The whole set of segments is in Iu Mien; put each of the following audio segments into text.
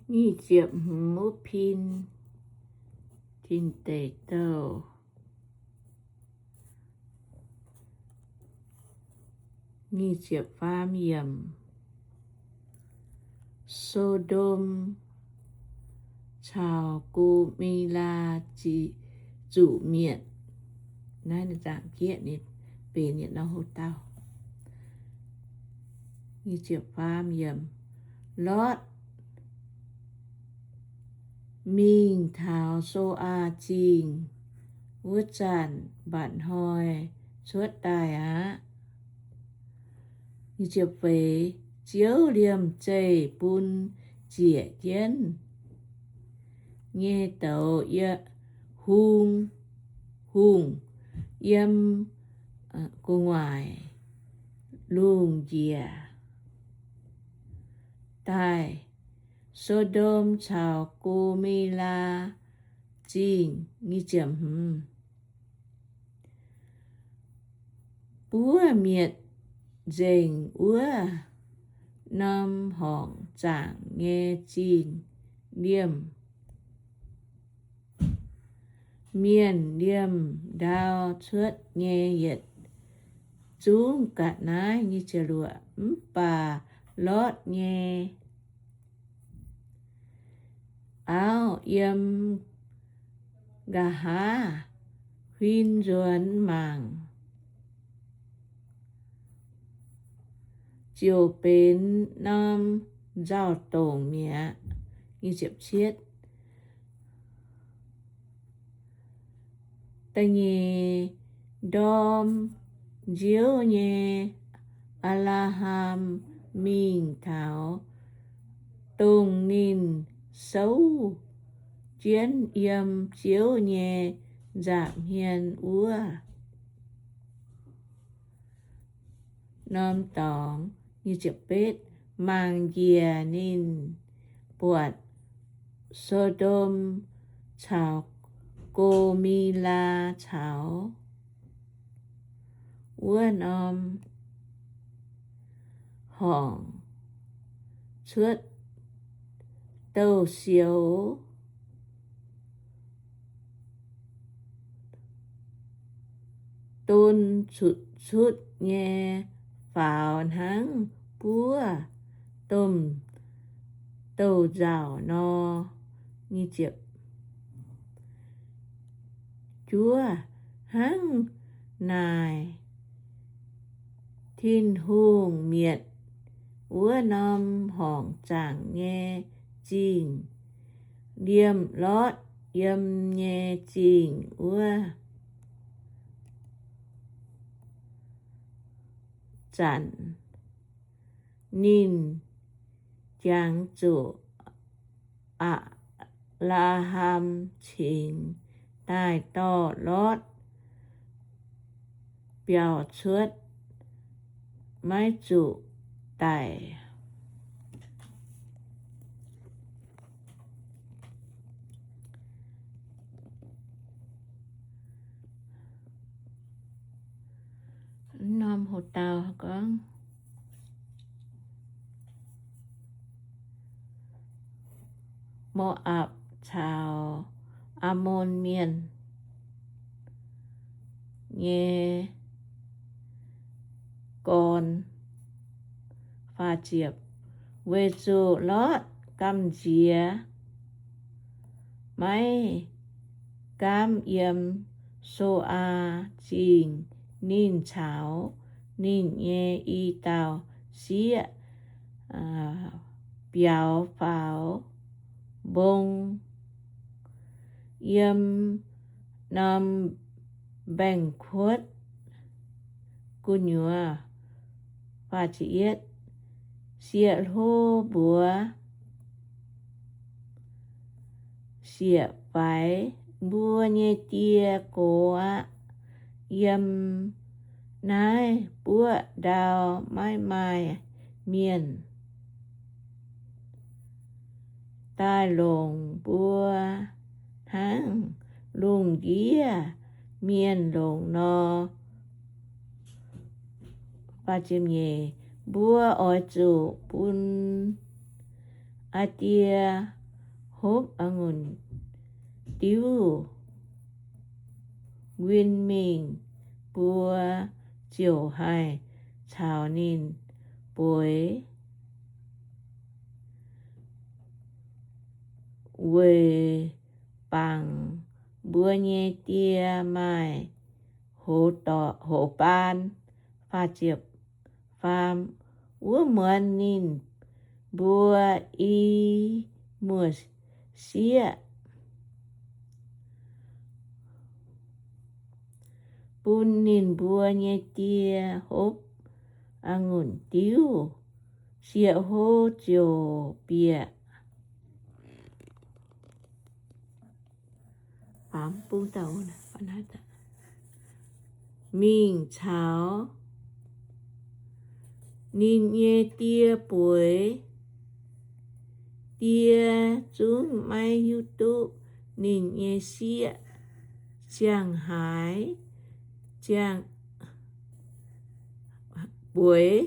Nyic ziepc hmz wuov pin, Tin Deic Douh. Nyic ziepc faam yiemc. So^ndom caux Go^me^laa zuqc mietc. Naaiv ninh zaangc jieqv, ninh benx yietc norm hox-dauh. Nyic ziepc faam yiemc. Lotv mingh taux So^aa Zingh wuov zanc mba'hnoi cuotv daaih aqv. Ziouv liemh zeih bun ziec jienv nyei douz, hung, hungh yiem gu'nguaaic lungh njiec daaih So^ndom caux Go^me^laa Zingh. Buov mietc nzengc wuov norm horngc zaangc nyei zingh liemh. Mienh liemh ndau cuotv nyei yietc zungv ga'naaiv. Mv baac Lotv nyei auv yiem nqa'haav huin nzuonx mangc, ziouc benx norm nzauh dongc mi'aqv. Da'nyeic ndorm nziouv nyei, Apc^laa^ham mingh taux dongh ninh souv jienv yiem Ziouv nyei nza'hmien wuov norm dorngx. Mangc njiec ninh buatc So^ndom caux Go^me^laa caux wuov norm horngc cuotv douh sioux, don cutc-cutv nyei faaux hnangv buov domh douh nzauc nor. Juov, hnangv naaic Tin-Hungh mietc wuov norm horngc zaangc nyei zingh liemh Lotv yiem nyei zingh wuov zanc, ninh jangx zuqc Apc^laa^ham cingx daaih dorh Lotv biaux cuotv, maiv zuqc daic. Norm hoc-dauh gorngv Mo^apc caux Aamon Mienh nyei gorn. Weic zuqc Lotv gamh nziex maiv gaamv yiem So^aa Zingh, ninh caux ninh nyei i dauh sieqv biaux faaux mbong yiem norm mbaengx-kuotv gu'nyuoz. Sieqv hlo mbuox sieqv-faix, Mbuo nyei die gox aqv. Yiem naaiv buoqv ndau maiv maaih mienh daaih longc mbuo hnangv lungh ndiev mienh longc nor. Mbuo oix zuqc bun aa die hopv a'ngunc diuv nquin mingh, mbuo ziouc haih caux ninh bueix, weic bangc mbuo nyei die maaih hoz baan. Faam, wuov muonz ninh mbuo i muoz-sieqv bun ninh mbuo nyei die hopv a'ngunc diuv, sieqv hlo ziouc bieqc mingh caux ninh nyei die bueix. Die zungv maiv hiuv duqv ninh nyei sieqv ziangh haaix bueix,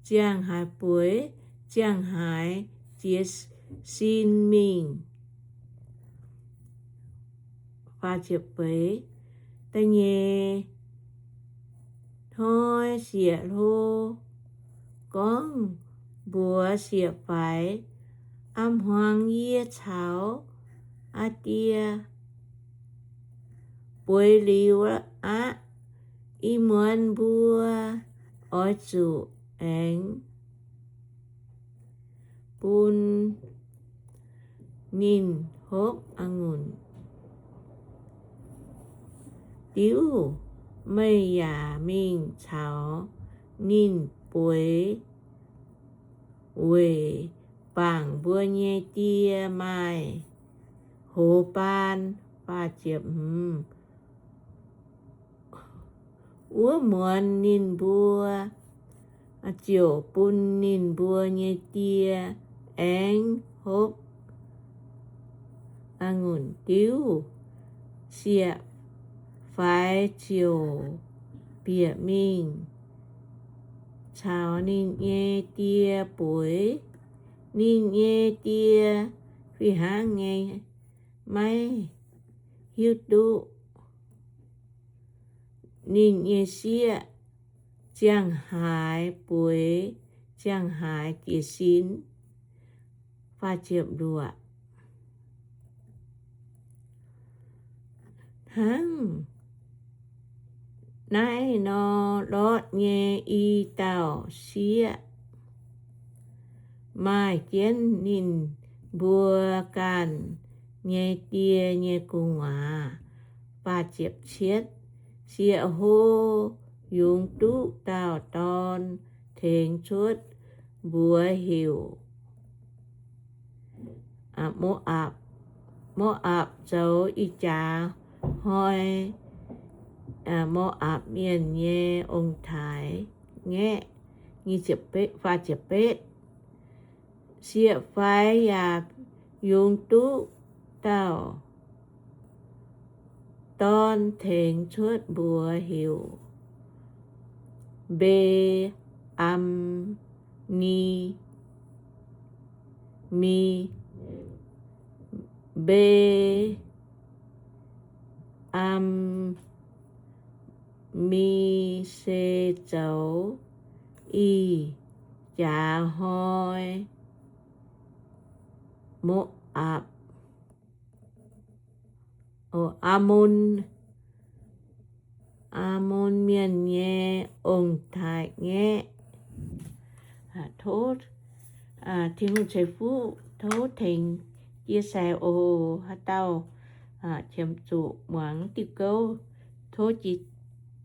ziangh haaix bueix, ziangh haaix jiez sin mingh. Da'nyeic hnoi sieqv hlo gorngv mbuox sieqv faix, A'hmuangx yie caux aa die bueix liuz aqv. Ih muonz mbuo oix zuqc aengx bun ninh hopv a'ngunc diuv. Meih yaac mingh caux ninh bueix weic bangc mbuo nyei die maaih hoz baan. Wuov muonz ninh mbuo ziouc bun ninh mbuo nyei die aengx hopv a'ngunc diuv. Sieqv faix ziouc bieqc mingh caux ninh nyei die bueix. Ninh nyei die fih hnangv nyei maiv hiuv duqv ninh nyei sieqv ziangh haaix bueix, ziangh haaix jiez sin. Hnangv naaiv nor, Lotv nyei i dauh sieqv maaih jienv ninh mbuo ganh nyei die nyei gu'nguaaz. Sieqv hlo yungz duqv dauh dorn tengx cuotv mbuox heuc Mo^apc. Mo^apc zoux ih jaax hnoi Mo^apc mienh nyei ong-taaix-ngaeqv. Sieqv-faix yaac yungz duqv dauh dorn tengx cuotv mbuox heuc Mbe^am^ni, Mi, Mbe^am^mi se zoux ih jaax hnoi Mo^apc, Aamon, Aamon Mienh nyei ong-taaix-ngaeqv. Tov Tin-Hungh ceix fuqv, tov tengx chia sẻ oc. Haaix dauh qiemx zuqc muangx diuh gouv, tov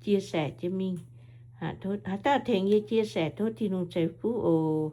chia sẻ jienv mingh. Haaix dauh tengx yie chia sẻ, tov Tin-Hungh ceix fuqv oc.